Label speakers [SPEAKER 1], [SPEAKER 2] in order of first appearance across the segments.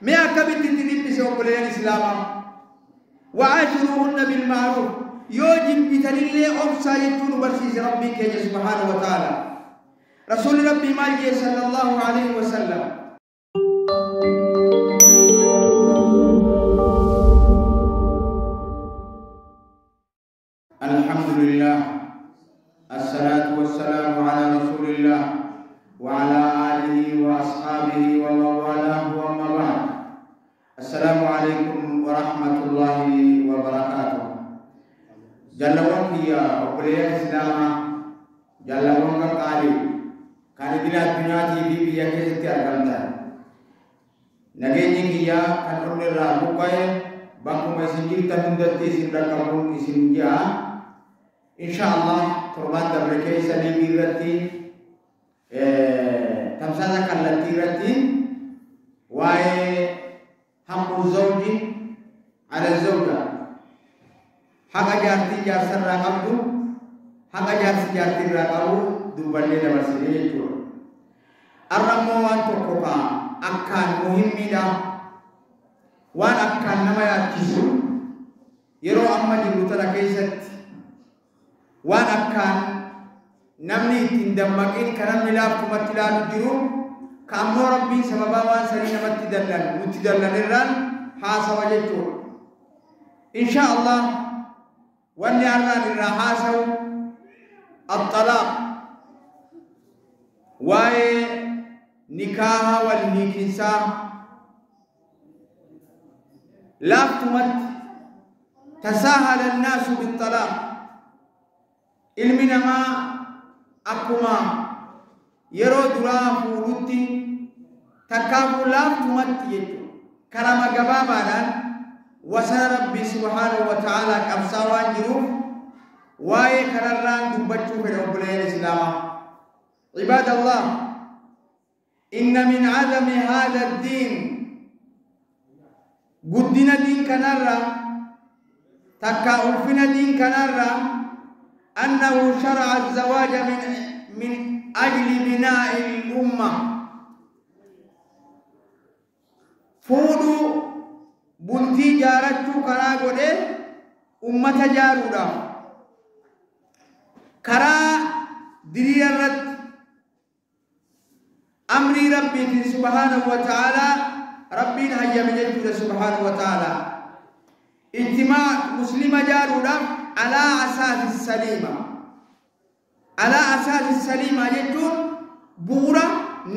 [SPEAKER 1] Mee akkamitti itti dhiphise obboleeyyan Islaamaa? Wa'aashiruuhunna bilma'ruuf, yoo jibbitanillee obsaa jechuu nu barsiise Rabbiin keenya subhaanahu wa ta'ala. Rasuulli Rabbii maal jee sallallahu alaihi wa sallam?
[SPEAKER 2] الحمد لله، الصلاة والسلام على رسول الله وعلى آله وأصحابه ومن والاه، وأما بعد. السلام عليكم ورحمة الله وبركاته. Jaalawwan kiyya obboleeyyan Islaamaa, jaalawwan qaqqaalii kan idila addunyaatii fi biyya keessatti argamtan, nageenyi kiyyaa kan onni irraa buqqa'e bakkuma isin jirtan hundatti isin dhaqqabuun isin ji'a. Insha Allah torbaan dabre keessa liivii irratti, tamsaasa kallattii irratti waa'ee haqqu zawji ala zawja, haqa jaartii jaarsarraa qabdu, haqa jaarsi jaartiirraa qabu dubbannee dabarsine jechuudha. Har'a immoo waan tokko ka akkaan muhimmiidha. Waan akkaan nama yaachisu, yeroo amma jirru tana keessatti waan akkaan namni ittiin dammaqin, kan namni laaftumatti ilaalu jiru, ka ammoo Rabbiin sababaa waan sanii namatti dallan nutti dallan irraan haasawa jechuudha. Insha Allah wanni har'aan irraa haasawu الطلاق, waa'ee nikaaha wal hiikinsaa. Laaftumatti تساهل الناس بالطلاق. Ilmi namaa akkuma yeroo duraa fuudhutti takkaafuu laaftumatti jechuudha, karama gabaabaadhaan wasana Rabbii subhaanahu wa ta'aalaa qabsaa waan jiruuf waa'ee kanarraan dubbachuu fedha obboleeyyan Islaamaa. عباد الله، إن من عظم هذا الدين, guddina diin kanarra takka ulfina diin kanarra, أنه شرع الزواج من أجل بناء الأمة. Fuudhuu, bultii jaarachuu karaa godhee ummata jaaruudhaaf karaa diriira irratti amrii Rabbiitiin subhaanahu wa ta'aalaa Rabbiin hayyame jechuudha subhaanahu wa ta'aalaa. Ijtimaa muslima jaaruudhaaf على أساس السليمة. على أساس السليمة jechuun bu'uura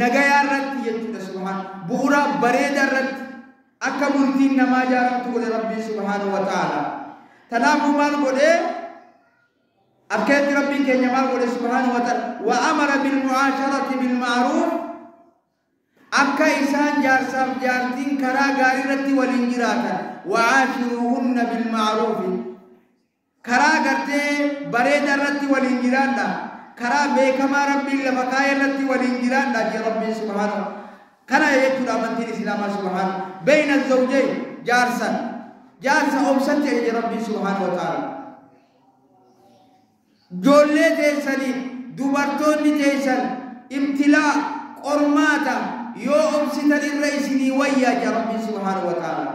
[SPEAKER 2] nagayaa irratti jechuudha subhaan, bu'uura bareeda irratti akka bultiin namaa jaaramtu godhe Rabbiin subhaanahu wa ta'aalaa. Tanaafuu maal godhee? Akkanatti Rabbiin keenya maal godhe subhaanahu wa ta'ala? وأمر بالمعاشرة بالمعروف, akka isaan jaarsaaf jaartiin karaa gaarii irratti waliin jiraatan. وعاشروهن بالمعروف, karaa gartee bareeda irratti waliin jiraadha, karaa beekamaa Rabbiin lafa kaayee irratti waliin jiraadha jee Rabbiin subhaanahu. Kana jechuudha amantiin Islaamaa subhaanahu. بين الزوجين, jaarsan jaarsa obsatti ajaje Rabbiin subhaanahu wa ta'ala. Ijoollee teessanii, dubartoonni teessan ibtilaa qormaata yoo obsitan irra isinii wayyaa jee Rabbiin subhaanahu wa ta'ala.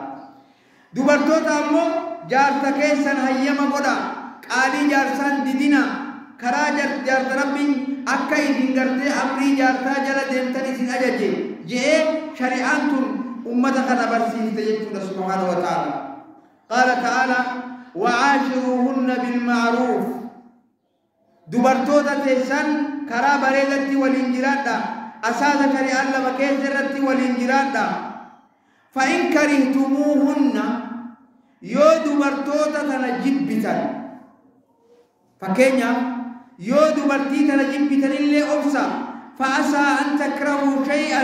[SPEAKER 2] Dubartoota ammoo jaarsa keessan hayyama godha, qaalii jaarsaan didina, karaa jaarsa Rabbiin akka isin gartee amrii jaarsaa jala deemtan isin ajaje je'ee shari'aan tun ummata kana barsiiste jechuudha subhaanahu wa ta'ala. قال تعالى: وعاشروهن بالمعروف, dubartoota teessan karaa bareedatti waliin jiraadha, asaasa shari'aan lafa keessa irratti waliin jiraadha. فإن كرهتموهن, yoo dubartoota tana jibbitan, fakkeenyaaf yoo dubartii tana jibbitanillee obsa. فعسى أن تكرهوا شيئا,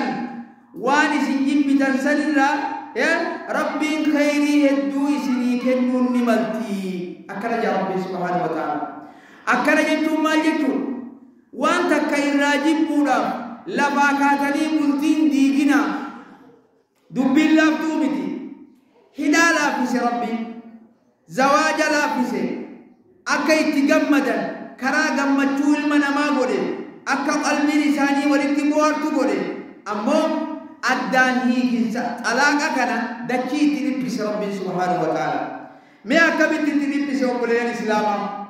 [SPEAKER 2] waan isin jibbitan sanirraa Rabbiin khayrii hedduu isinii kennuun ni malti, akkana jaa Rabbiin subhaanahu wa ta'ala. Akkana jechuun maal jechuun? Waan takka irraa jibbuudhaaf lafaa kaatanii bultiin diigina, dubbiin laaftuu miti. Hidhaa laaffise Rabbiin, zawaaja laaffise, akka itti gammadan karaa gammachuu ilma namaa godhe, akka qalbiin isaanii walitti bu'aartu godhe. Ammoo addaan
[SPEAKER 1] Addaan hiikinsa xalaaqa kana dachii itti dhiphise Rabbiin subhaanahu wa ta'ala. Mee akkamitti itti dhiphise obboleeyyan Islaamaa?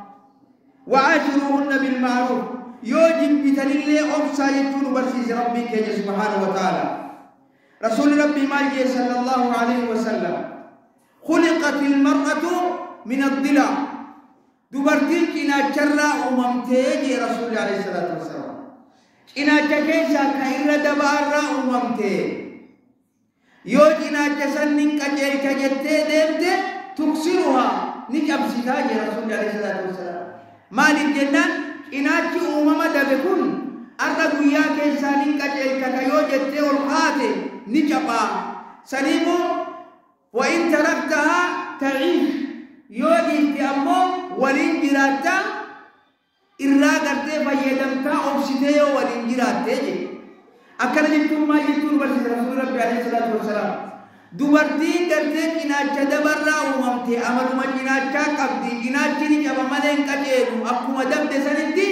[SPEAKER 1] Wa'aashiruuhunna bilma'ruuf yoo jibbitanillee obsaa jechuu nu barsiise Rabbiin keenya subhaanahu wa ta'ala. Rasuulli Rabbii maal jee sallallahu alaihi wasallam? Khuliqat ilmar'atu min addilaa, dubartiin cinaacharraa uumamtee jee Rasuulli alayhi salaatu wassalaam. Cinaacha keessaa ka irra daba'arraa uumamtee, yoo cinaacha sannin qajeelcha jettee deemte tuksiruhaa ni cabsitaa jee Rasuulli alayhi salaatu wassalaam. Maaliif jennaan cinaachi uumama dabe kun arra guyyaa keessaa nin qajeelchata yoo jettee ol kaate ni caphaa. Saniifuu wa in taraktahaa ta'iish, yoo dhiifte ammoo waliin jiraatta, irraa gartee fayyadamtaa obsitee yoo waliin jiraattee jedhe. Akkana jechuun maal jechuun barsiisa Rasuulli Rabbi alayhi salaatu wassalaam? Dubartiin gartee cinaacha dabarraa uumamte amaluma cinaachaa qabdi, cinaachi ni caba malee hin qajeelu, akkuma dabde sanitti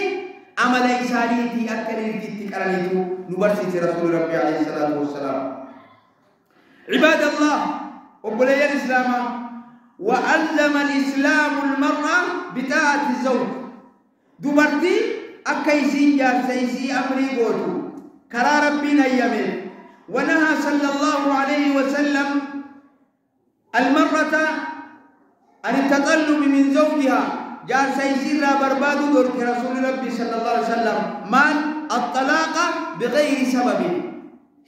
[SPEAKER 1] amala isaaniitii akka dhiirtitti qaraniitu nu barsiise Rasuulli Rabbi alayhi salaatu wassalaam. Cibaadallah, obboleeyyan Islaamaa, وعلم الإسلام المرأة بطاعة الزوج، dubartii akka isiin jaarsa isii amrii gootu karaa Rabbiin hayyameen. ونهى صلى الله عليه وسلم المرأة عن التطلب من زوجها، جارس يسير بربادو دورك رسول ربي صلى الله عليه وسلم مال الطلاق بغير سبب،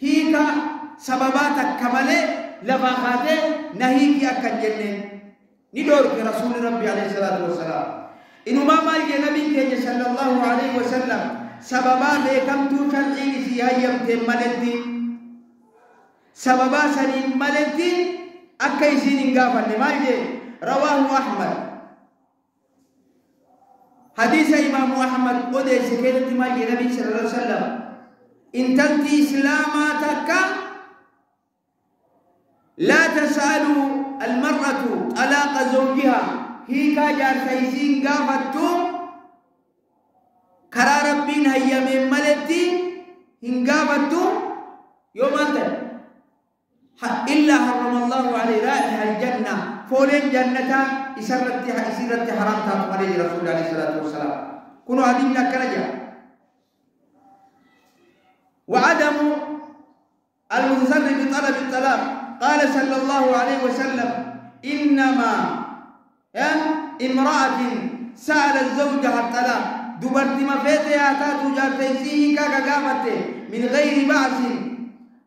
[SPEAKER 1] هيك سببات كمالة لفاخاته نهيك أكن جنة ندورك رسول ربي عليه الصلاة والسلام. إنه ما مال نبي كي صلى الله عليه وسلم سببا بكم تو شرعي سي هيم تملتي سببا سنين ملتي أكا يسين غافن مال رواه أحمد. حديث إمام أحمد قد سكينة مال النبي صلى الله عليه وسلم إن تلتي إسلاما تكا لا تسأل المرأة طلاق زوجها، هيكا جارسيسين غافتو كرا ربين هيا من ملتي هنغافتو يوم أنت إلا حرم الله عليه رائحة الجنة، فولين جنة إسرت حرام تاتو عليه رسول الله عليه الصلاة والسلام. كنوا حديثنا كرجا. وعدم المتصرف بطلب الطلاق، قال صلى الله عليه وسلم إنما امرأة سألت زوجها الطلاق، دبرت ما فيتها تاتو جارتيسيه كاكا من غير بأس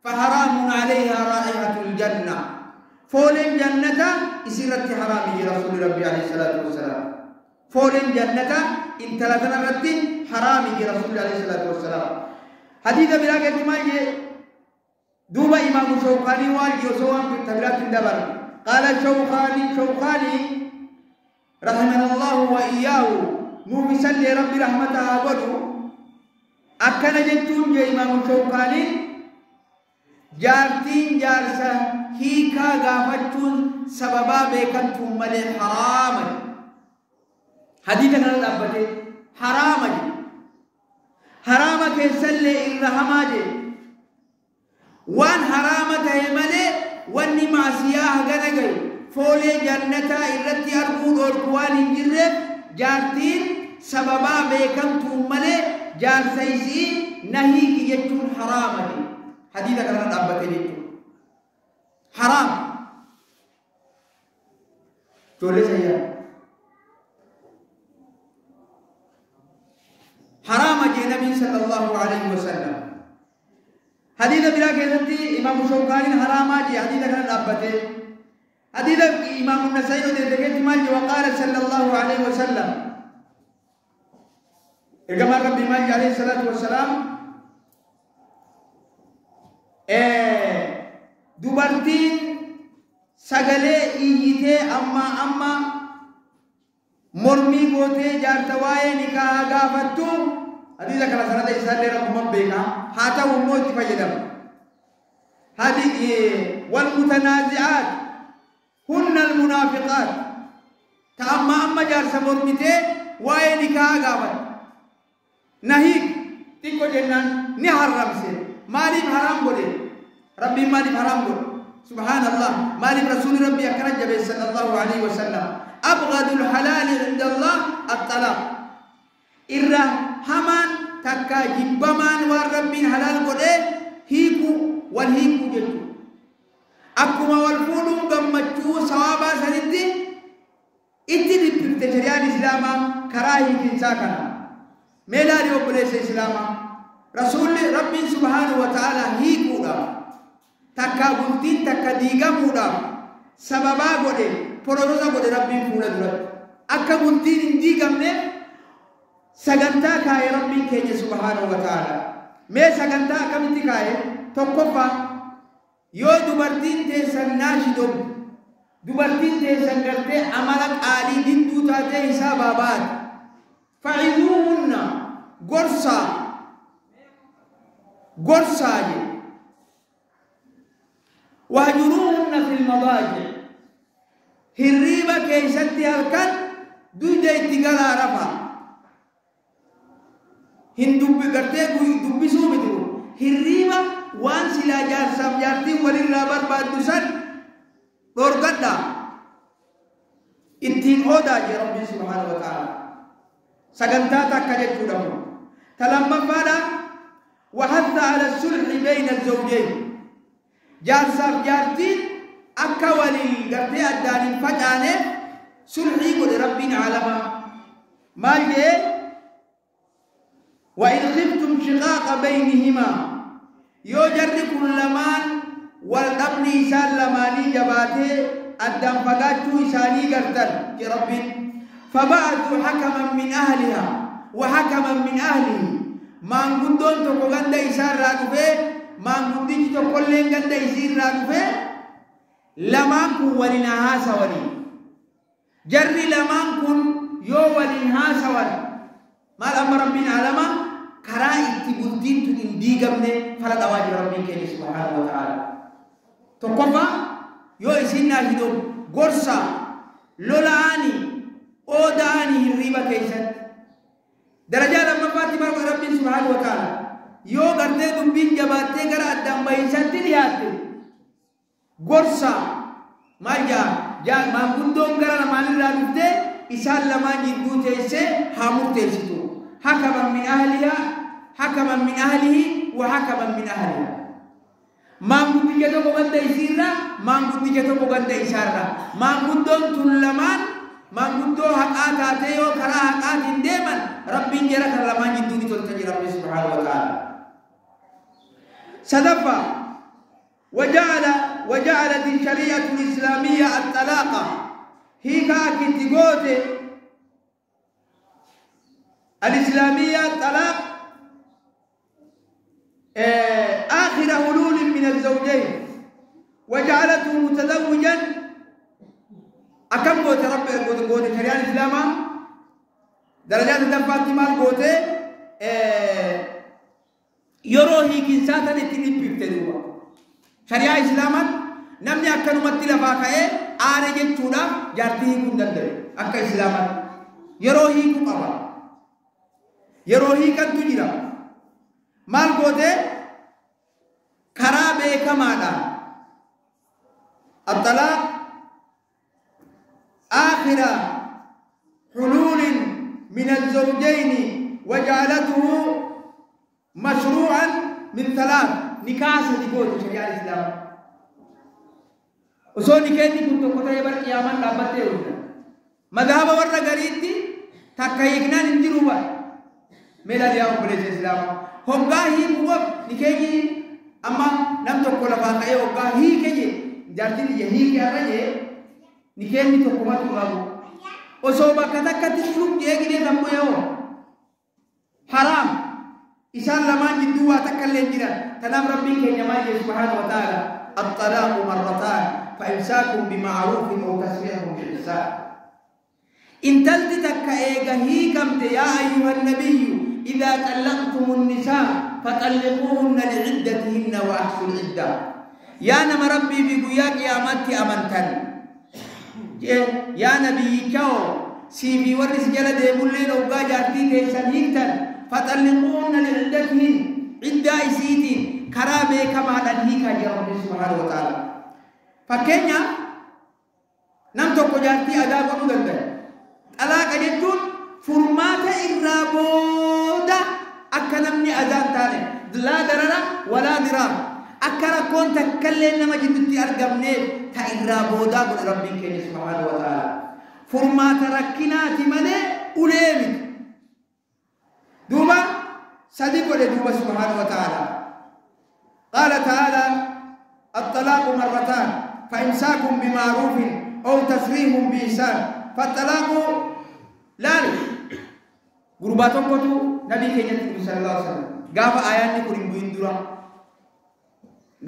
[SPEAKER 1] فحرام عليها رائحة الجنة، فولن جنة إسرت حرامي رسول ربي عليه الصلاة والسلام. فولن جنة إن تلتنا رد حرامي رسول الله عليه الصلاة والسلام. حديث بلاغة مالي دوبا إمام شوقاني والجي وسوان في التبرات الدبر. قال شوقاني رحمنا الله وإياه نوفسا لرب رحمتها قدو أكن جتون جي إمام شوقاني جارتين جارسة هيكا غافتون سببا بيكنتم ملي حراما. حديثا كان الأبتي حراما حراما كيسل إرهما جي وان حرامة ملي واني معصياه غنغي فولي جنتا إرتي أرقود أرقوان جرب جارتين سببا بيكنتم ملي جارسيسي نهيك يجتون حراما. حديثا كان الأبتي جتون حرام تولي سيا حرام جي نبي صلى الله عليه وسلم. حديث بلا كيسنتي إمام شوكاني حرام جي حديث كان الأبتي. حديث إمام النسائي ودرجة مال وقال صلى الله عليه وسلم إرجع ربي مال عليه الصلاة والسلام dubartiin sagalee iyyitee amma amma mormii gootee jaarta waa'ee nikaa gaafattu hadiisa kana sanada isaallee rabbuman beeka haa ta'u immoo itti fayyadama. Wal mutanaazi'aat hunna almunaafiqaat, ta amma amma jaarsa mormitee waa'ee nikaa gaafatte nahiik xiqqo jennaan ni haramse. Maaliif haram godhe? Rabbiin maaliif haraam godhe? Subhaanallah, maaliif rasuulli rabbii akkana jabeesse sallallahu alaihi wasallam? Abghadul halaali inda Allah at-talaaq. Irra hamaan takka jibbamaan waan rabbiin halaal godhee hiikuu, wal hiikuu jechuudha. Akkuma wal fuudhuun gammachuu sawaabaa sanitti itti dhiphifte shari'aan islaamaa karaa hiikinsaa kana. Mee laali obboleessa islaamaa, rasuulli rabbiin subhaanahu wa ta'aalaa hiikuudhaaf takka bultiin takka diigamuudhaaf sababaa godhe, porososa godhe rabbiin fuula duratti. Akka bultiin hin diigamneef sagantaa kaa'e rabbiin keenya subhaanahu wa ta'aalaa. Mee sagantaa akkamitti kaa'e? Tokkoffaa, yoo dubartiin teessan naashidomtu, dubartiin teessan gartee amala qaalii didduu taatee hisaabaa baate, fa'izuuhunna, gorsaa, gorsaa jedhe. Wahjuruuhunna fil madaaji, hirriiba keessatti halkan duyda itti galaa rafa. Hin dubbi gartee dubbisuu miti kun. Hirriiba waan silaa jaarsaaf jaartiin walirraa barbaaddu san dhorgadhaa. Ittiin oodaa jee Rabbiin subhaanahu wa ta'ala. Sagantaa takka jechuudha kun. Ta lammaffaadha, wahatha ala sulhi bayna zawjayn. Jaarsaaf jaartiin akka waliin gartee addaan hin facaaneef sulhii godhe Rabbiin alamaa. Maal jee? وإن خفتم شقاق بينهما، yoo jarri kun lamaan wal dhabni isaan lamaanii jabaatee addaan fagaachuu isaanii gartan je Rabbiin, فبعثوا حكما من أهلها وحكما من أهله. Maanguddoon tokko ganda isaarraa dhufee, maanguddichi tokkolleen ganda isiirraa dhufee, lamaan kun waliin haasawanii. Jarri lamaan kun yoo waliin haasawan maal amma Rabbiin alama karaa itti bultiin tun hin diigamne fala dhawaa jira Rabbiin keenya subhaanahu wa ta'ala. Tokkoffaa, yoo isin naashidoon gorsa, lola'anii ooda'anii hirriiba keessatti. Darajaa lammaffaatti maal godhe Rabbiin subhaanahu wa ta'ala? Yoo gartee dubbiin jabaattee gara addaan bahiisatti dhiyaatte gorsa, maal jaa, maanguddoon gara lamaanirraa dhuftee isaan lamaan jidduu teessee haa murteessitu. Hakaman min ahlihaa, hakaman min ahlihi wa hakaman min ahlihaa. Maanguddicha tokko ganda isiirraa, maanguddicha tokko ganda isaarraa. Maanguddoon tun lamaan maanguddoo haqaa taatee yoo karaa haqaatiin deeman Rabbiin jara kana lamaan jidduu ni tolcha jira Rabbi subhaanahu wa ta'ala. Sadaffaa, وجعلت الشريعة الإسلامية الطلاق هي كاتيغوت الإسلامية الطلاق آخر هلول من الزوجين وجعلته متزوجا. أكم قوت رب قوت شريعة الإسلام درجات الدفات مال قوت yeroo hiikinsaa tan itti dhiphifte duuba. Shari'aa islaamaan namni akkanumatti lafaa ka'ee aare jechuudhaaf jaartii hiikuu hin danda'u akka islaamaatti. Yeroo hiikuu qaba. Yeroo hiikantu jira. Maal gootee? Karaa beekamaadhaan الطلاق آخر حلول من الزوجين وجعلته مشروعا من ثلاث نكاح سديقوت شريعة الإسلام. osoo nikeenni kun tokko ta'ee bar qiyaamaan dhaabbattee jirta. Madhaaba warra gariitti takka hiiknaan hin jiru bar. Mee ilaali yaa obboleessa Islaamaa. Hoggaa hiikuu qof nikeenyi amma nam tokko lafaa ka'ee hoggaa hiike jee jaartiin ija hiike har'a jee nikeenyi tokkomatu qabu. Osoo bakka takkatti shuruk jee gidee kan bu'e hoo haraam. Isaan lamaan jidduu waa takka illee hin jiran. Kanaaf Rabbiin keenya maal jedhe subhaanahu wa ta'ala? الطلاق مرتان فإمساك بمعروف أو تسريح بإحسان. intalti takka eega hiikamte, يا أيها النبي إذا طلقتم النساء فطلقوهن لعدتهن وأحصوا العدة. Yaa nama Rabbii fi guyyaa qiyaamaatti amantan, yaa nabiyyichoo, sii fi warri si jala deemulleen hoggaa jaartii keessan hiiktan, فطلقوهن لعدتهن, ciddaa isiitiin Karaa beekamaadhaan hiikaa jira Rabbi subhaanahu wa ta'ala. Fakkeenya nam tokko jaartii adaa godhuu danda'a. Xalaaqa jechuun furmaata irraa booda akka namni adaa hin taane laa darara walaa diraar akka rakkoon takkallee nama jidduutti argamneef ta irraa boodaa godhe Rabbiin keenya subhaanahu wa ta'ala. Furmaata rakkinaati malee ulee miti. Duuba sadi godhe duuba subhaanahu wa ta'ala. قال تعالى الطلاق مرتان فإمساك بمعروف أو تسريح بإحسان فالطلاق لا غرباتهم كتو نبي كينيا صلى الله عليه وسلم غاف آيان كورين بوين دورا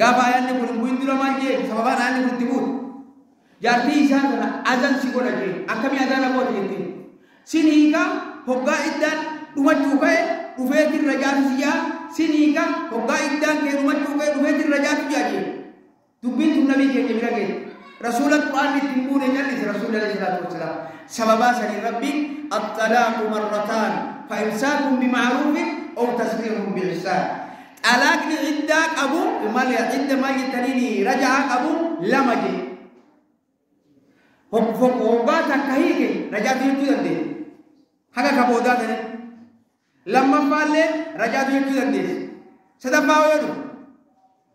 [SPEAKER 1] غاف آيان كورين بوين دورا ما جي سببان آيان كورين تبوت جارتي إسان كنا أذان سيقول أجي أكمي أذان أبوه تجتي سينيكا هوغا إدان دوما dhufeetiin rajaatu siyaa siniika hoggaa iddaan kee dhumachuu kee dhufeetiin rajaatu siyaa jee dubbiin tun nabii keenya bira geesse rasuula qur'aanni ittiin buune callise rasuulli alayhi salaatu wassalaam sababaa saniin rabbiin axxalaaqu marrataan fa'imsaakun bima'ruufin aw tasriihun bi'ihsaan xalaaqni iddaa qabu maal idda maal jettaniini rajaa qabu lama jee hoggaa takka hiike rajaatu jechuu dandeesse haga ka boodaa sanii lammaffaallee rajaatu jechuu dandeesse sadaffaa yoo dhufu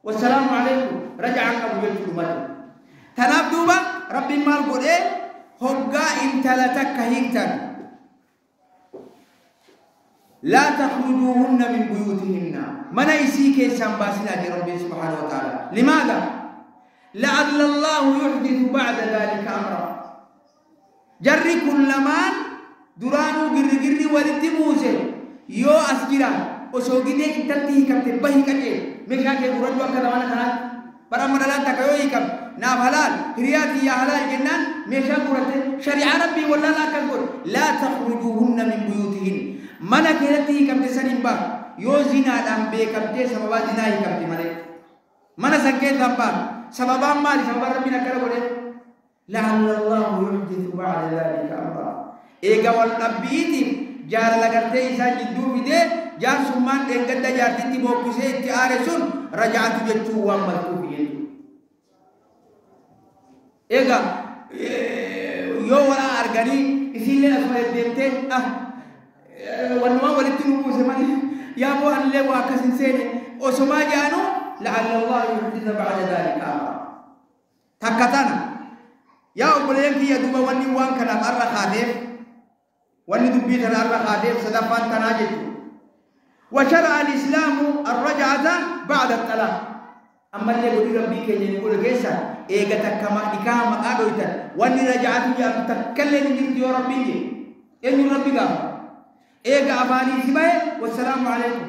[SPEAKER 1] wassalaamu alaikum rajaan qabu jechuu dhumate tanaaf duuba rabbiin maal godhee hoggaa intala takka hiiktan laa takhrujuuhunna min buyuutihinna mana isii keessaan baasinaa jedhe rabbiin subhaanahu wa ta'ala limaadha la'alla allaahu yuhdithu ba'da dhaalika amra jarri kun lamaan duraanuu girrigirri walitti buuse yoo as jira osoo gidee intalti hiikamte bahi qacee meeshaa kee gurradhu akka zamana kanaatti bara amma dhalaan takka yoo hiikamte naaf halaal hiriyaa tiyyaa halaal jennaan meeshaa gurratte shari'aa rabbii wallaala akkas godhe laa takhrujuuhunna min buyuutihin mana keessatti hiikamte san hin baatu yoo zinaadhaan beekamtee sababaa zinaa hiikamte malee mana san keessaa hin baatu sababaan maali sababaan rabbiin akkana godhe la'alla allaahu yuhdithu ba'da dhaalika amraa eega wal dhabbiitiif jaalala gartee isaan jidduu fidee jaarsummaan dheengadda jaartitti bookkisee itti aare sun rajaatu jechuu waan maltuuf jechuudha. Egaa yoo walaa arganii isiillee asuma deddeemtee ah wanumaan walitti nu buuse malee yaa boo anillee waa akkas hin seene osomaa jaanu la'alla Allah yuhditha ba'da dhaalika amra. Takka tana yaa obboleeyyan kiyya duuba wanni waan kanaaf arra kaateef wanni dubbii tana arra kaateef sadaffaan tanaa jechuudha. وشرع الإسلام الرجعة بعد الطلاق أما اللي يقول ربي كي يقول كيسا إيجا تكما إكاما قادويتا واني رجعت يا تكلم جرت يا ربي إن ربي قام إيجا أفاني سباي والسلام عليكم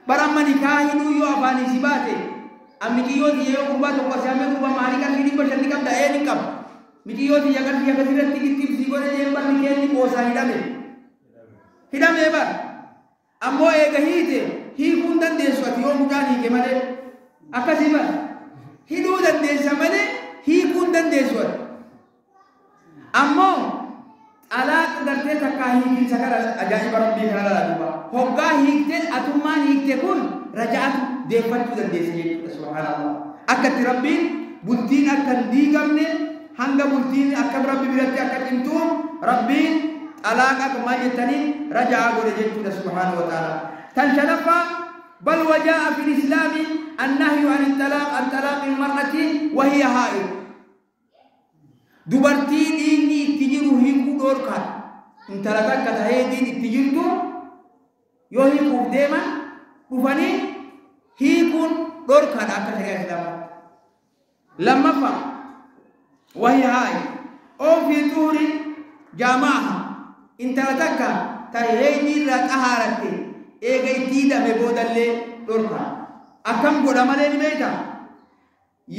[SPEAKER 1] برما نكاهنو يو أفاني سباتي أم مكيوتي يو قرباتو قسامي قربا مالكا شيني بشر نكام دا إيه نكام مكيوتي يا كثير يا كثير تيجي تبسي قولي جيمبر نكيني قوسا هدامي هدامي بار ammoo eega hiite hiikuun dandeessu ati yoo mucaan hiike malee akkasii bara hidhuu dandeessa malee hiikuun dandeessu ati ammoo xalaaqa gartee takkaa hiikinsa kana ajaa'iba rabbii kana lala duuba hoggaa hiikteen atummaan hiikte kun raja'atu deeffachuu dandeessa jechuudha subhaanallah akka itti rabbiin bultiin akka hin diigamne hanga bultiin akka rabbi biratti akka cimtuun rabbiin xalaaqa maal jettaniin raja'aa godhe jechuudha subhaanahu wa ta'ala. Tan shanaffaa bal wajaa'a fil islaami annahyu an talaaq an talaaqi mar'ati wa hiya haa'id. Dubartii dhiigni itti jiru hiikuu dhoorkaadha. Intala takka tahee diin itti jirtu yoo hiikuuf deeman dhufanii hiikuun dhoorkaadha akka shari'aa islaamaa. Lammaffaa wa hiya haa'id. Oo fi xuhuri jaama'aha. Intala takka tahee irraa xahaaratte eega itti hidhame boodallee dhorka. Akkam godha malee ni beekta.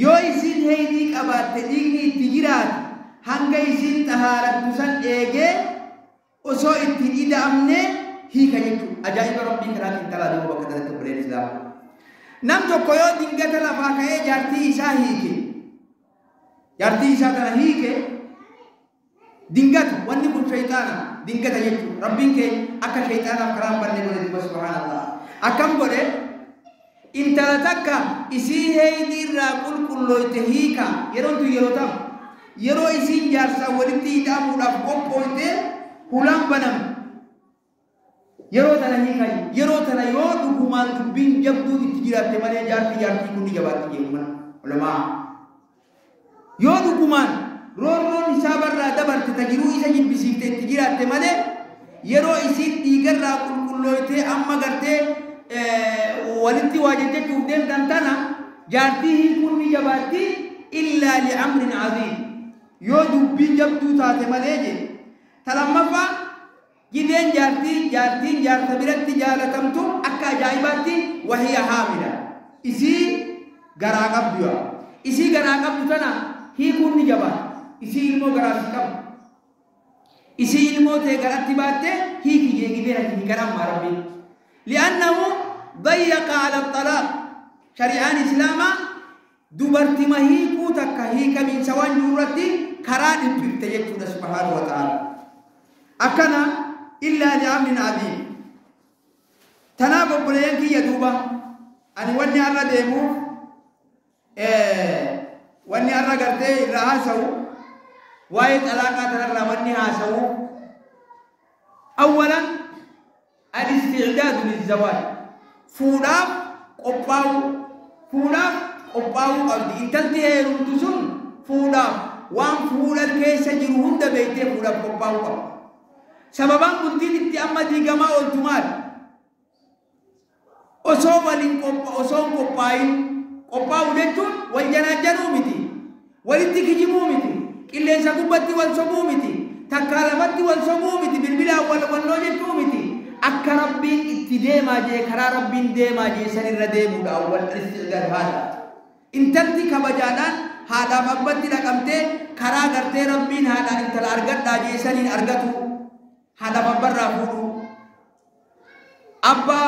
[SPEAKER 1] Yoo isin heeydii qabaatte dhiigni itti jiraate hanga isin xahaarattu san eegee osoo itti hidhamne hiika jechuudha. Ajaa'iba rabbii kanaatiin intala duuba bakka kanatti obboleen islaamaa. Nam tokko yoo dingata lafaa ka'ee jaartii isaa hiike jaartii isaa kana hiike dingata wanni kun shayxaana dingata jechuudha. Rabbiin keenya akka shayxaanaaf karaa hin banne godhe duuba subhaanallah. Akkam godhe Intala takka isii heeydi irraa qulqullooyte hiika yeroon tun yeroo tam yeroo isiin jaarsaa walitti hidhamuudhaaf qophooyte hulaan banamte yeroo tana hiika yeroo tana yoo dhugumaan dubbiin jabduu itti jiraatte malee jaartii jaartii kun ni jabaatti jechuudha ulamaa yoo dhugumaan roorroon isaa barraa dabarte ta jiruu isa jibbisiifte itti jiraatte malee yeroo isiin dhiigarraa qulqullooytee amma gartee walitti waa jajjachuuf deemtan tana jaartii hiikuun ni jabaatti illaa li'amrin aziim yoo dubbii jabduu taate malee je ta lammaffaa gideen jaartii jaartiin jaarta biratti jaalatamtu akka ajaa'ibaatti wahiya haamila isii garaa qabdu yaa isii garaa qabdu tana hiikuun ni jabaata isii ilmoo garaa si qabdu isii ilmoo ta'e garatti baatte hiiki jee gideen ati hiikan amma rabbiin لأنه ضيق على الطلاق شريعان إسلاما دبرت مهيكو تكهيك من سوان جورتي كراد بيرتجتنا سبحانه وتعالى أكنا إلا لأمر عظيم تناب بلينك يدوبا أني وني أرى ديمو وني أرى قرتي رهاسو وايد علاقة ترى وني هاسو أولا الاستعداد للزواج فولاف قباو فولاف قباو قبضي انتلتي هيرمتسون فولاف وان فولا الكيس جرهن بيتي فولاف قباو قبض سببان قلتين اتي اما ديقما قلتمال osoo waliin osoo hin qophaa'in qophaa'u jechuun wal janaajjanuu miti walitti kijibuu miti qilleensa gubbatti wal sobuu miti takkaa lafatti wal sobuu miti bilbilaan wal walloo jechuu miti akka rabbiin itti deemaa jee karaa rabbiin deemaa jee san irra deemuudha awwal isti'daad haadha intalti kabajaadhaan haadhaaf abbatti dhaqamtee karaa gartee rabbiin haadhaan intala argadhaa jee saniin argatu haadhaaf abbarraa fuudhu abbaa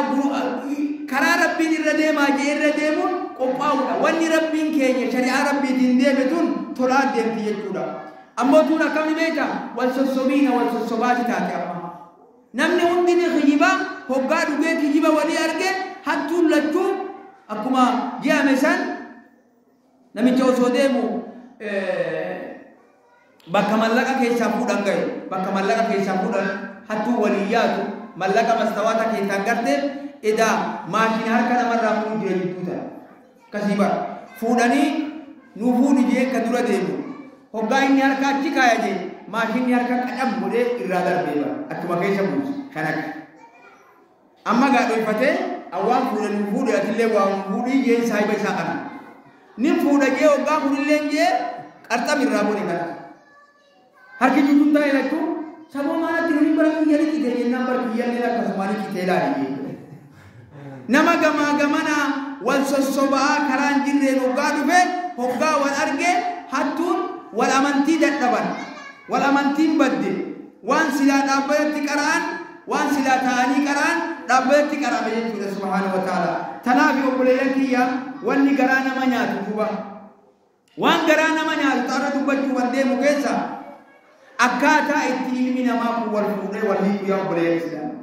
[SPEAKER 1] karaa rabbiin irra deemaa jee irra deemuun qophaa'uudha wanni rabbiin keenya shari'aa rabbiitiin deeme tun tolaan deemti jechuudha ammoo tun akkamni beekta wal sossobiina wal sossobaati taate amma namni hundi ni kijiba hoggaa dhugee kijiba walii arge hattuun lachuu akkuma je'ame san namicha osoo deemu bakka mallaqa keessaa fuudhan gahe bakka mallaqa keessaa fuudhan hattuu walii yaatu mallaqa mastawaata keessaan garte edaa maashin harka namarraa fuudhu jira jidduu ta'a akkasii bara fuudhanii nuu fuudhi jee ka dura deemu hoggaa inni harka achi kaaya jee maashinni harka qacam godhee irraa darbee bara achuma keessa buusi kan akka amma gaa dhoyfatee awwaan fuudhe nuu fuudhe atillee waa fuudhii jeen saahiba isaa kana nin fuudha jee hoggaa kunillee jee qarxam irraa godhe kana harki jidduun taa'e lachuu saboo maalatti nuyi bara kiyya ni cite jennaan bara kiyyallee akkasumaan ni cite ilaali jee nama gamaa gamanaa wal sossoba'aa karaan jirreen hoggaa dhufe hoggaa wal arge hattuun wal amantii dadhaban wal amantiin badde waan silaa dhaabbatatti qara'an waan silaa ta'anii qara'an dhaabbatatti qara'ame jechuudha subhaanahu wa ta'ala tanaaf obboleeyyan kiyya wanni garaa nama nyaatu duuba waan garaa nama nyaatu xaarra dubbachuu waan deemu keessa akkaataa itti ilmi namaa kun wal fuudhee wal hiiku yaa obboleeyyan islaama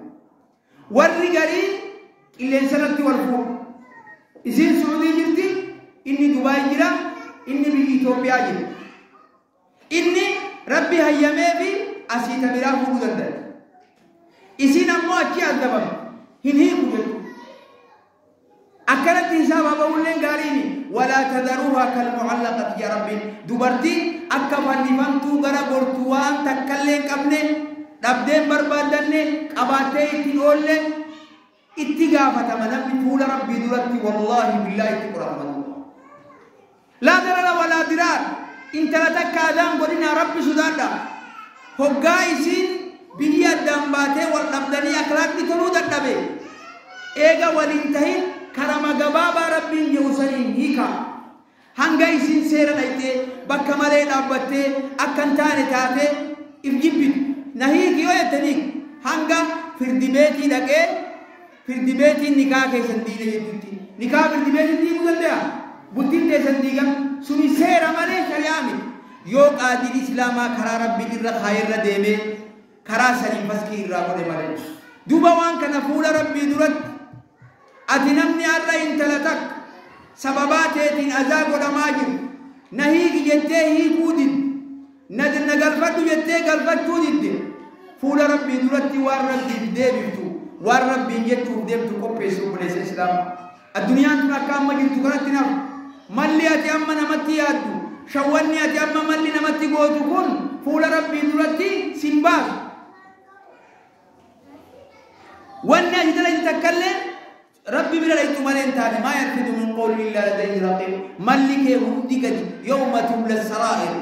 [SPEAKER 1] warri gariin qilleensa irratti wal fuudhu isiin Suudii jirti inni Dubaay jira inni biyya Itoophiyaa jira inni rabbi hayyamee fi asii ta biraa fuudhuu danda'a isiin ammoo achi as dabamte hin hiiku jechuudha akkanatti hisaaba ba'ulleen gaariini walaa tadaruuhaa kalmucallaqati yaa rabbiin dubartiin akka fannifamtuu gara gortuu waan takkallee hin qabne dhabdeen barbaaddanne qabaattee ittiin oolle itti gaafatama namni fuula rabbii duratti wallaahi billaahi itti qoratama laa darara walaa diraar intala takka adaan godhinaa rabbi sodaadha hoggaa isiin biyya addaan baatee wal dhabdanii akhlaaqni toluu dadhabe eega waliin tahin karama gabaabaa rabbiin jedhu saniin hiika hanga isiin seera dhayxee bakka malee dhaabbattee akka hin taane taatee if jibbitu na hiiki yoo jettanii hanga firdi beetii dhaqee firdi beetiin nikaa keessan diine jettutti nikaa firdi beetiin diiguu danda'a bultiin teessan diigam suni seera malee shari'aa miti yoo qaadiin islaamaa karaa rabbiin irra kaayerra deemee karaa saniin faskii irraa godhe malee duuba waan kana fuula rabbii duratti Ati namni har'a intala takka sababaa teetiin azaa godhamaa jiru na hiiki jettee hiikuu didde, na galfadhu jettee galfachuu didde, fuula rabbii duratti waan rabbiif deebiftu, waan rabbiin jechuuf deemtu qopheessu obboleessa islaamaa. Addunyaan tun akka amma jirtu kanatti nafu malli ati amma namatti yaaddu, shawwanni ati amma malli namatti gootu kun fuula rabbii duratti sin baasu. Wanni ati dalagdu takkallee rabbi bira dhayxu malee hin taane. Maa yalfidu min qawlin illaa ladayhi raqiib. Malli kee hundi gadi yawma tubla saraa'ir,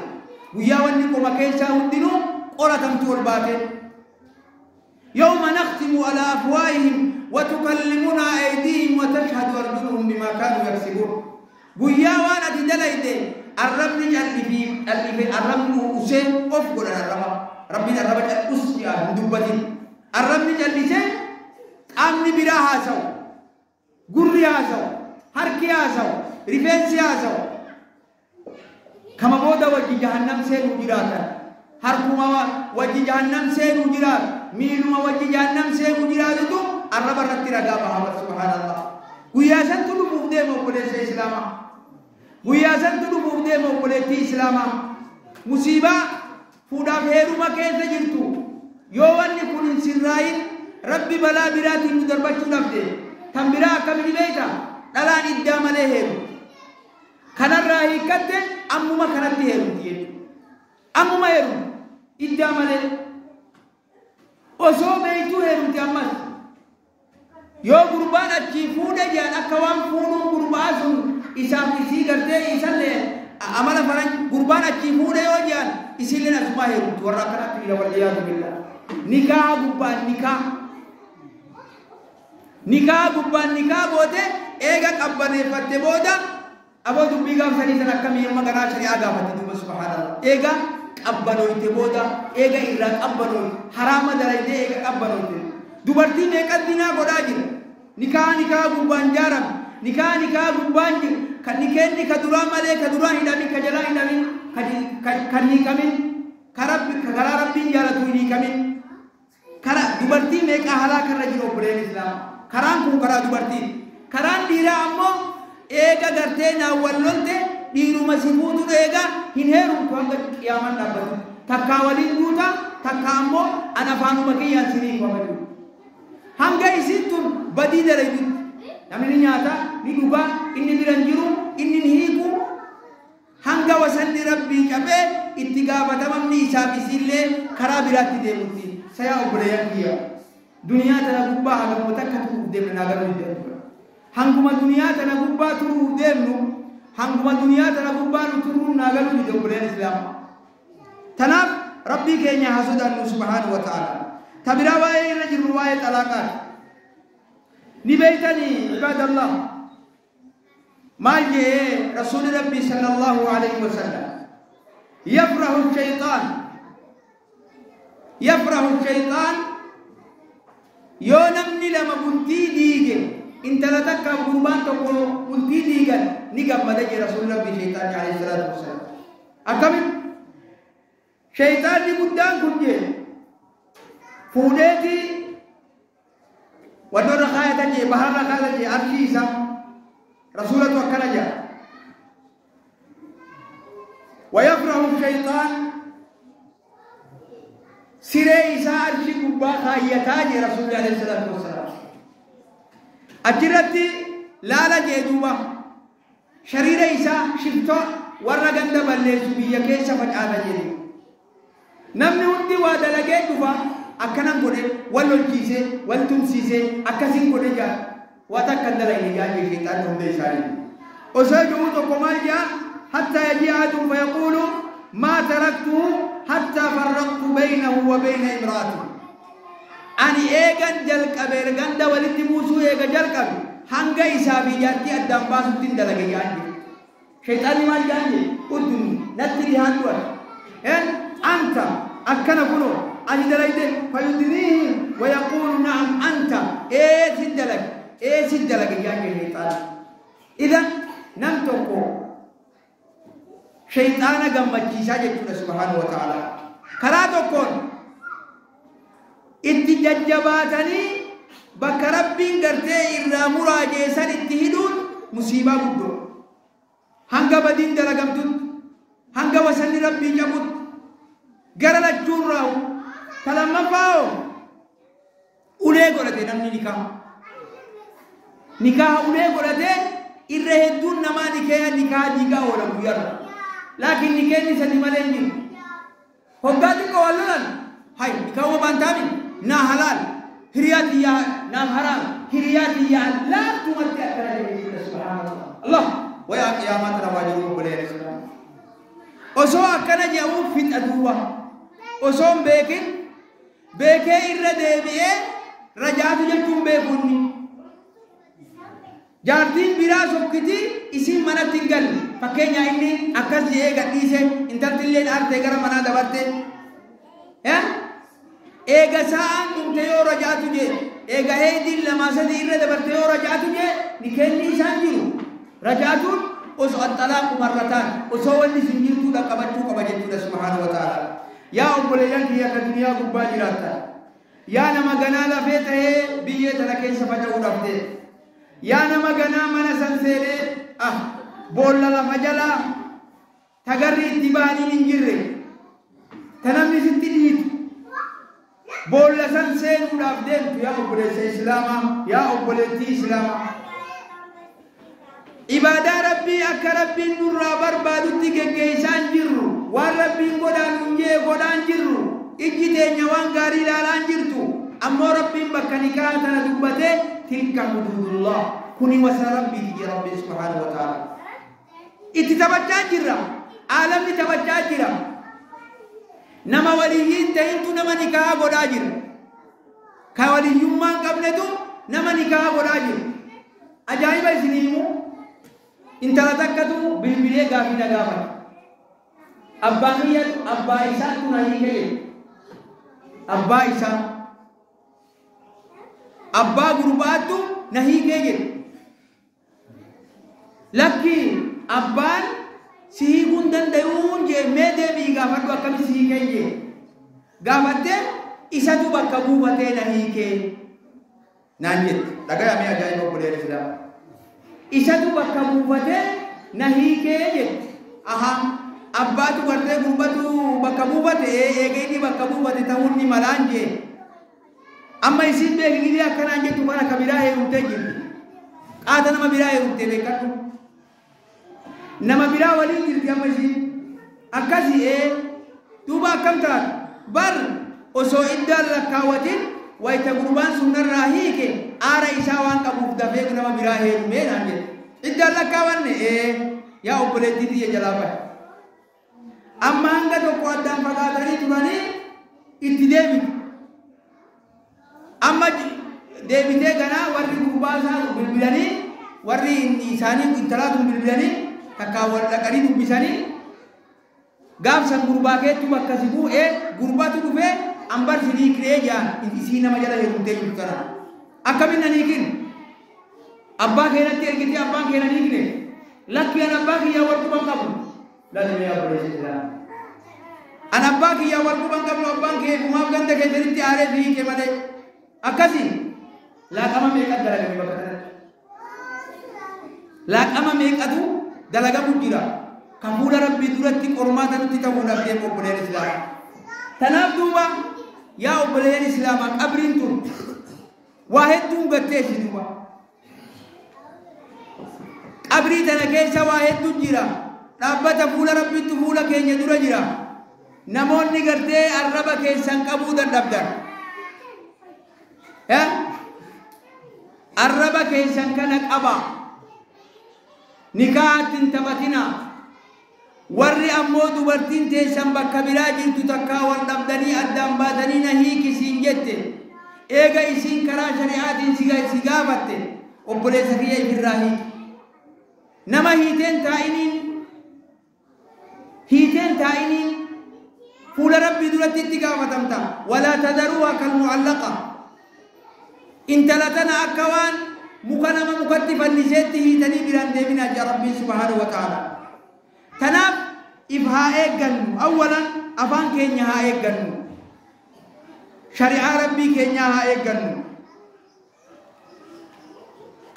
[SPEAKER 1] guyyaa wanni qoma keessaa hundinuu qoratamtu ol baate. يوم نختم على أفواههم وتكلمنا أيديهم وتشهد أرجلهم بما كانوا يكسبون. guyyaa waan ati dalayde arrabni callifi callife, arrabni usee of godhan. Arraba rabbiin arraba us hin dubbatin, arrabni callisee qaamni biraa haasawu, gurri haasawu, harki haasawu, rifeensi haasawu. Kama booda wajji jahannam seenuu jiraatan, harkuma wajji jahannam seenuu jiraatu, miiluma wajji jahannam seenuu jiraatutu arraba irratti ragaa baha. Subhaanallah, guyyaa santu dhufuuf deema obboleessa islaamaa, guyyaa santu dhufuuf deema obboleettii islaamaa. Musiibaa fuudhaaf heeruma keessa jirtu yoo wanni kun hin sirraayin, rabbi balaa biraatiin nu darbachuu dhabde. Tan biraa akkamitti beekta? Dhalaan iddaa malee heeru kanarraa hiikkatte ammuma kanatti heerumti jechuudha. Ammuma heerumti iddaa malee osoo beektuu heerumti. Ammas yoo gurbaan achii fuudhe jedhan, akka waan fuudhuun gurbaa sun isaaf isii gartee isallee amala faran, gurbaan achii fuudhe yoo jedhan isillee asumaa heerumti. Warra akkanatti jira, wal'iyaadu billah. Nikaa gubbaan nikaa, nikaa gubbaan nikaa goote, eega qabbaneeffatte booda aboo dubbii gaafsanii san akkamii amma garaa shari'aa gaafatti duuba. Subhaanallah, eega qabbanooyte booda, eega irraa qabbanooyte, haraama dalaydee eega qabbanooyte. Dubartii meeqa zinaa godhaa jira? Nikaa nikaa gubbaan jaarame, nikaa nikaa gubbaan jira, kan nikeenni ka duraa malee ka duraa hidhamin, ka jalaa hidhamin, kan hiikamin, ka rabbi ka karaa rabbiin jaalatu hin hiikamin. Kara dubartii meeqa halaa karra jiru obboleen islaama? Karaan kun karaa dubartii. Karaan dhiiraa ammoo eega gartee naan wal lolte, dhiiruma si fuutu eega hin heerumtu hanga qiyaamaan dhaabbatu. Takkaa waliin duuta, takkaa ammoo an afaanuma kiyyaan sinii kwama jiru hanga isin tun badii dalaydutti. Namni ni nyaata, ni dhugaa, inni bira hin jiru, inni ni hiiku, hanga wasanni rabbii cabee itti gaafatamamni isaaf isiillee karaa biraatti deemutti. Sayaa obboleeyyan kiyya, duniyaa tana gubbaa haguma takka turuuf deemna naa galuu jechuudha. Hanguma duniyaa tana gubbaa turuuf deemnu, hanguma duniyaa tana gubbaa nu turuun naa galuu dide obboleeyyan islaamaa. Tanaaf rabbii keenya haa sodaannu subhaanahu wa ta'ala. Ta biraa waa'ee irra jirru waa'ee xalaaqaati. Ni beeytanii ibaadallah, maal jee rasuuli rabbii sallallahu alayhi wasallam? Yafrahu shaytaan, yafrahu shaytaan yoo namni lama bultii diige, intala takka gurbaan tokko bultii diigan ni gammada jee rasuuli rabbii. Shaytaanni alayhi salaatu wasalaam akkamitti shaytaanni guddaan kun jee fuudheeti wantoota kaayatan jee, baharra kaayatan jee arshii isaa. Rasuulatu akkana jaa: ويفرح الشيطان, siree isaa arshii gubbaa kaayyataa jee rasuulli alayhi salaatu wassalaam. Achirratti laala jee duuba shariira isaa shiftoo warra ganda balleessu biyya keessa facaasa jedhe. Namni hundi waa dalagee dhufa, akkanan godhe, wal lolchiisee, wal tumsiisee, akkasiin godhe jaa, waa takka hin dalagne jaa jee sheexaanni hunda isaanii. Osoo jiru tokko maal jaa? حتى يجيء أحد فيقول ما تركته حتى فرقت بينه وبين امرأته. Ani eegan jalqabe ganda walitti buusuu, eega jalqabe hanga isaa fi jaartii addaan baasutti hin dalage jaan jedhe. Shayxaanni maal jaan jedhe? Uddun natti dhihaadhu ati anta akkana kunoo ani dalayde. فيدنيه ويقول نعم أنت, ee sin dalage, ee sin dalage jaan jedhe shayxaanni. Idan nam tokko shayxaana gammachiisaa jechuudha subhaanahu wa ta'ala. Karaa tokkoon itti jajjabaatanii Bakka Rabbiin gartee irraa muraa jeesan itti hidhuun musiibaa guddoo. Hanga badiin dalagamtutti, hanga wasanni Rabbii cabutti, gara lachuun raawu. Ta lammaffaa hoo ulee godhate namni nikaa. Nikaa ulee godhatee irra hedduun namaa nikee nikaa diigaa oola guyyaarra. Laakiin nikeenni sadi malee hin jiru. Hoggaa xiqqoo wal lolan hay nikaa waan taamin naa halaal hiriyaa tiyyaa naaf haraam hiriyaa tiyyaa laaftumatti akkana jedhe subhaanallah. Allah wayaa qiyaamaa tana waa jiru obboleen Islaam. Osoo akkana jedhamu fixa duuba. Osoo hin beekin beekee irra deebi'ee rajaatu jechuun beeku inni. Jaartiin biraa sokkitii isiin manatti hin galle. Fakkeenya inni akkas jedhee gadhiise intaltillee aartee gara manaa dabarte. Eega sa'aan dhumte yoo rajaatu jee eega heediin lamaa sadii irra dabarte yoo rajaatu jee ni kenni isaan jiru. Rajaatuun osoo axxalaaqu marrataan osoo wanni isin jirtuu dhaqqabachuu qaba jechuudha subhaanahu wa ta'ala. Yaa obboleeyyan kiyya akka duniyaa gubbaa jiraattan. Yaa nama ganaa lafee ta'ee biyyee tana keessa faca'uudhaaf ta'e. Yaa nama ganaa mana san seenee boolla lafa jalaa tagarri itti ba'anii hin jirre ta namni sitti dhiitu boolla san seenuudhaaf deemtu yaa obboleessa Islaamaa yaa obboleettii Islaamaa. Ibaadaa Rabbii akka Rabbiin nurraa barbaadutti geggeessaan jirru waan Rabbiin godhaan nun jee godhaan jirru ijji teenya waan gaarii ilaalaan jirtu ammoo Rabbiin bakka nikaa tana dubbatee tilka hududullah kuni wasana Rabbiiti jee Rabbiin subhaanahu wa ta'ala. Itti taphachaa jirra. Aalamni taphachaa jira. Nama waliyyiin ta'intu nama nikaa godhaa jira. Ka waliyyummaa hin qabnetu nama nikaa godhaa jira. Ajaa'iba isinii himu intala takkatu bilbilee gaafii na gaafate. Abbaa kiyyatu abbaa isaatu na hiike jedhe. Abbaa isaa. Abbaa gurbaattu na hiikee jedhe. Lakki abbaan si hiikuu hin danda'uun jee mee deebii gaafadhu akkami si hiikee jee. Gaafattee isatu bakka buufatee na hiikee naan jette. Dhagaya mee ajaa'iba obboleeyyan Islaamaa. Isatu bakka buufatee na hiikee jette. Aha abbaatu gartee gurbatu bakka buufate eega inni bakka buufate ta'uun ni malaan jee. Amma isin beekni akkanaan jettu kana ka biraa heerumtee jirti. Qaata nama biraa heerumtee beekadhu. Nama biraa waliin jirti amma isin. Akkasii duuba akkam taatu bar osoo iddaan lakkaawwatin wayita gurbaan sun narraa hiike aara isaa waan qabuuf dafee nama biraa heerumee naan jedhe. Iddaan lakkaawwanne yaa obboleettii tiyya jalaa bahe. Amma hanga tokko addaan fagaatanii turanii itti deebitu. Amma deebitee ganaa warri gurbaa isaa bilbilanii warri isaanii intalaa tun bilbilanii takkaa wal dhaqanii dubbisanii gaafsan gurbaa keettu bakka si bu'ee gurbaatu dhufee ambar si hiiknee jaan isii nama jala heerumtee jirtu kana. Akkamiin nan hiikin? Abbaa keenatti ergitee abbaan keenya nan hiikne. Lakki an abbaa kiyyaa wal quban qabu. Lalle yaa obboleessa Islaamaa. An abbaa kiyyaa wal quban qabnu abbaan kee gumaaf ganda keessanitti aaree si hiike malee. Akkasii laaqama meeqatu dalagame bakka kanatti? Laaqama meeqatu dalagamu jira? Ka fuula Rabbii duratti qormaata nutti ta'uudhaaf deemu obboleeyyan Islaamaa. Tanaaf duuba yaa obboleeyyan Islaamaa qabriin tun waa hedduun gatteessi duuba. Qabrii tana keessa waa hedduun jira. Dhaabbata fuula Rabbiitu fuula keenya dura jira. Namoonni gartee arraba keessan qabuu dadhabdan. Arraba keessan kana qaba. Nikaatti hin taphatina. Warri ammoo dubartiin teessan bakka biraa jirtu takkaa wal dhabdanii addaan baatanii na hiikisiin jette. Eega isiin karaa shari'aatiin si gaafatte obboleessa kiyya ifirraa hiiki. Nama hiiteen taa'iniin fuula Rabbii duratti itti gaafatamta. Walaa tadaruuhaa kalmu'allaqa. Intala tana akka waan muka nama mukatti fanniseetti hiitanii biraan deeminaa jaa Rabbiin subhaanahu wa ta'ala. Tanaaf if haa eeggannu. Awwalan afaan keenya haa eeggannu. Shari'aa Rabbii keenyaa haa eeggannu.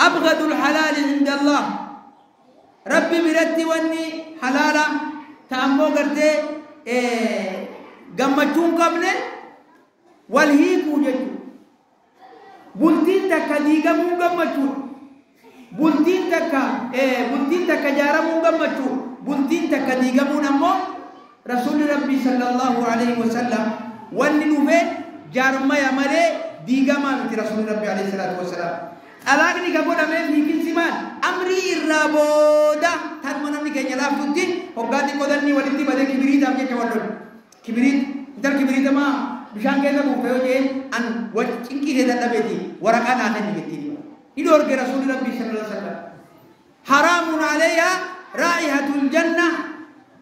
[SPEAKER 1] أبغض الحلال عند الله ربي برتي واني حلالا تأمو قرتي قمتون قبل والهيكو جدو بلتين تكا ديقمون قمتون بلتين تكا بلتين تكا جارمون قمتون بلتين تكا ديقمون أمو رسول ربي صلى الله عليه وسلم واني نوفي جارما يا مالي ديقما متي رسول ربي عليه الصلاة والسلام alaaqni ka godhamee hiikinsi maal amrii irraa booda tanuma namni keenya laaftutti hoggaa xiqqoo danni walitti badee kibiriitaaf jecha wal lolu kibiriit intal kibiriitamaa bishaan keessa buufte yoo jeen an wal cinqisee dadhabeeti waraqaa naa kenni jettiin ni dhoorge rasuulli rabbii sallallahu alaihi wasallam haraamun alayha raa'ihatul janna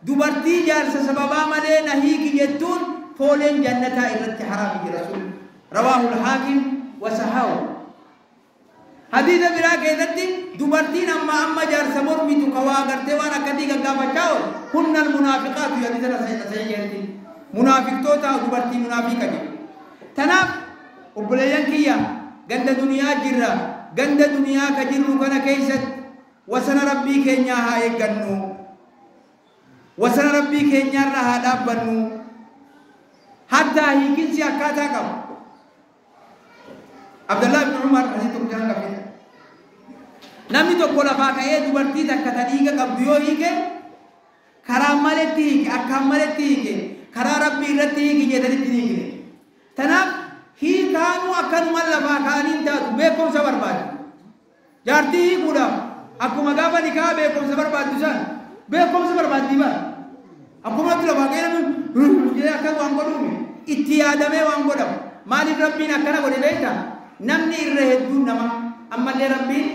[SPEAKER 1] dubartii jaarsa sababaa malee na hiiki jettuun fooleen jannataa irratti haraami jira rasuulli rawaahul haakim wa sahaahu حديث برا كيدتي دبرتين أما أما جار سمر ميتو كوا غرتي وانا كدي غغافچاو هن المنافقات يا حديث سيدتي منافق توتا دبرتي منافقة دي تناف وبليان كيا غند دنيا جرا غند دنيا كجرو كنا كيست وسن ربي كينيا هاي غنو وسن ربي كينيا رها دابنو حتى هيكنسي اكاتا كم عبد الله بن عمر حديث كان كفيل namni tokko lafaa ka'ee dubartii takka ta dhiiga qabdu yoo hiike karaa maletti hiike akkaan maletti hiike karaa rabbii irratti hiiki jedhanitti hin hiikne. Tanaaf hiikaanuu akkanuma lafaa ka'anii hin taatu beekumsa barbaadu. Jaartii hiikuudhaaf akkuma gaafa nikaa beekumsa barbaaddu san beekumsa barbaaddii bara. Akkuma lafaa ka'ee namni jedhee akkas waan godhuumi itti yaadamee waan godhamu. Maaliif rabbiin akkana godhe beektaa? Namni irra hedduun nama ammallee rabbiin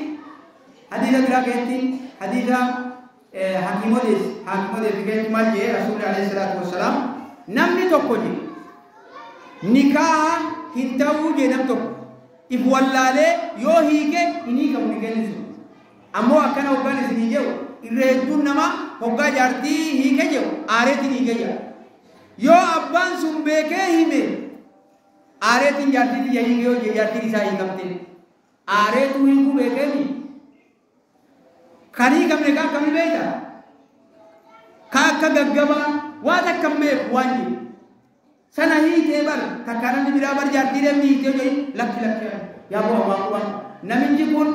[SPEAKER 1] حديث برا كيتي حديث حكيموديس حكيموديس كيتي مال جه رسول عليه الصلاة والسلام نمني توكوجي نكاح هنتاو جه نم توك إفوالله يو هيك إني كم نكنيسو أمو أكنا وقال سنيجو إرهدون نما هوجا جارتي هيك جو آرتين هيك جو يو أبان سنبك هيمه آرتين جارتي يهيك جو جارتي رسائي كمتين آرتو هيكو بكني kanii kamne ka kamni beekta ka akka gaggabaa waan akka meeku waan jiru sana hiitee bar takka namni biraa bar jaartii deemni hiitee jedhi lakki lakki yaa bu'a waan quba namichi kun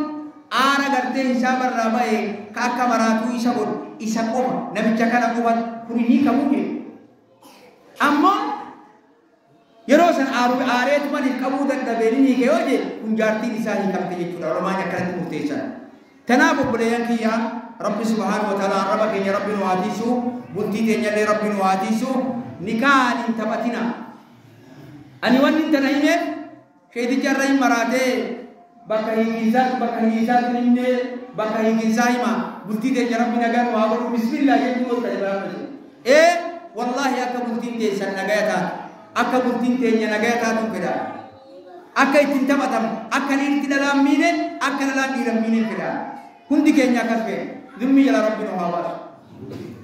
[SPEAKER 1] aara gartee isaa barraa ba'e ka akka maraatuu isa godhu isa qofa namicha kana qofa kun hiikamuu jedhu ammoo yeroo san aareetuma qabuu dadhabee ni hiike yoo jedhe kun jaartiin isaa hiikamte jechuudha oromaan akkanatti murteessan. تناب بليان كيا رب سبحانه وتعالى ربك يا رب نواديسو بنتي تنيا رب نواديسو نكاح انتبتنا أني وان انتنايمه شيء تجرى مراته بكهيزات بكهيزات نينه بكهيزايما بنتي تنيا رب نجار وابرو بسم الله يجوا تجرى إيه والله أك بنتي تنيا نجاتا أك بنتي تنيا نجاتا تكذا أك إنتبتم أك نيرتي لامينه أك نلامينه مينه كذا hundi keenya akkas fe'e dhimmi jala rabbi nu haa baasu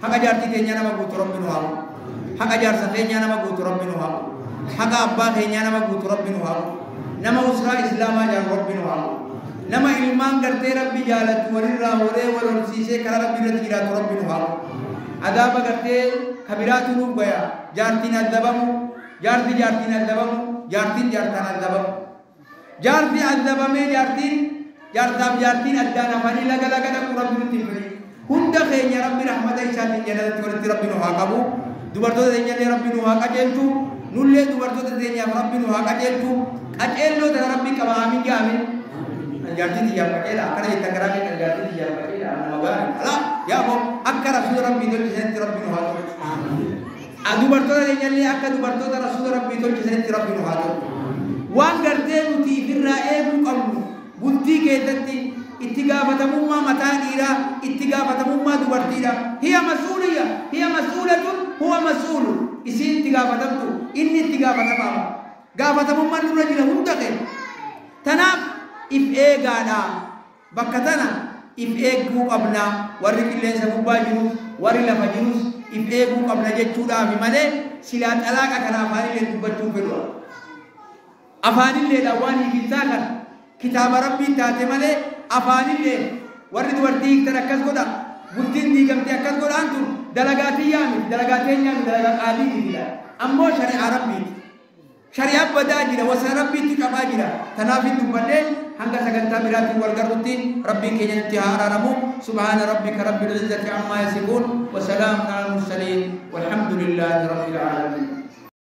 [SPEAKER 1] haqa jaartii keenya nama guutu rabbi nu haa godhu haqa jaarsa keenya nama guutu rabbi nu haa godhu haqa abbaa keenya nama guutu rabbi nu haa godhu nama usraa islaamaa jaalu rabbi nu haa godhu nama ilmaan gartee rabbi jaalatu walirraa horee wal horsiisee karaa rabbi irratti jiraatu rabbi nu haa godhu adaaba gartee kabiraatu nuuf gaya jaartiin addabamu jaarti jaartiin addabamu jaartiin jaartaan addabamu jaarti addabamee jaartiin jaartaaf jaartiin addaan afanii laga laga dhaqu rabbi nutti hin fedhi hunda keenya rabbi rahmata isaatiin jannatatti walitti rabbi nu haa qabu dubartoota teenyallee rabbi nu haa qajeelchu nullee dubartoota teenyaaf rabbi nu haa qajeelchu qajeelloo tana rabbi qaba aamin jaamin an jaartii xiyyaaf qajeela akkana jettan garaa keenya an jaartii xiyyaaf qajeela nama gaarii alaa yaa boo akka rasuula rabbii tolchisanitti rabbi nu haa tolchu dubartoota teenyallee akka dubartoota rasuula rabbii tolchisanitti rabbi nu haa tolchu waan gartee nuti ifirraa eeguu qabnu bultii keessatti itti gaafatamummaa mataa dhiiraa itti gaafatamummaa dubartiidha hiya mas'uuliyya hiya mas'uulatun huwa mas'uulu isiin itti gaafatamtu inni itti gaafatamaama gaafatamummaan nurra jira hunda keenya tanaaf if eegaadha bakka tana if eeguu qabna warri qilleensa gubbaa jirus warri lafa jirus if eeguu qabna jechuudhaafi malee silaa xalaaqa kana afaanillee dubbachuun fedhu afaanilleedha waan hiikinsaa kana kitaaba rabbiin taate malee Afaanillee warri dubartii hiiktan akkas godha, bultiin diigamtee akkas godhaan, tun dalagaa tiyyaa miti, dalagaa teenyaa miti, dalagaa qaadiiti. Ammoo shari'aa Rabbiiti. Shari'aa badaa jira, wasana Rabbiitti qabaa jira. Tanaaf hin dubbadhee, hanga sagantaa biraatiin wal garrutti Rabbiin keenya nutti haa araaramu. Subhaana rabbika rabbil izzati ammaa yasifuun, wa salaamun alal mursaliin, walhamdulillahi rabbil aalamiin.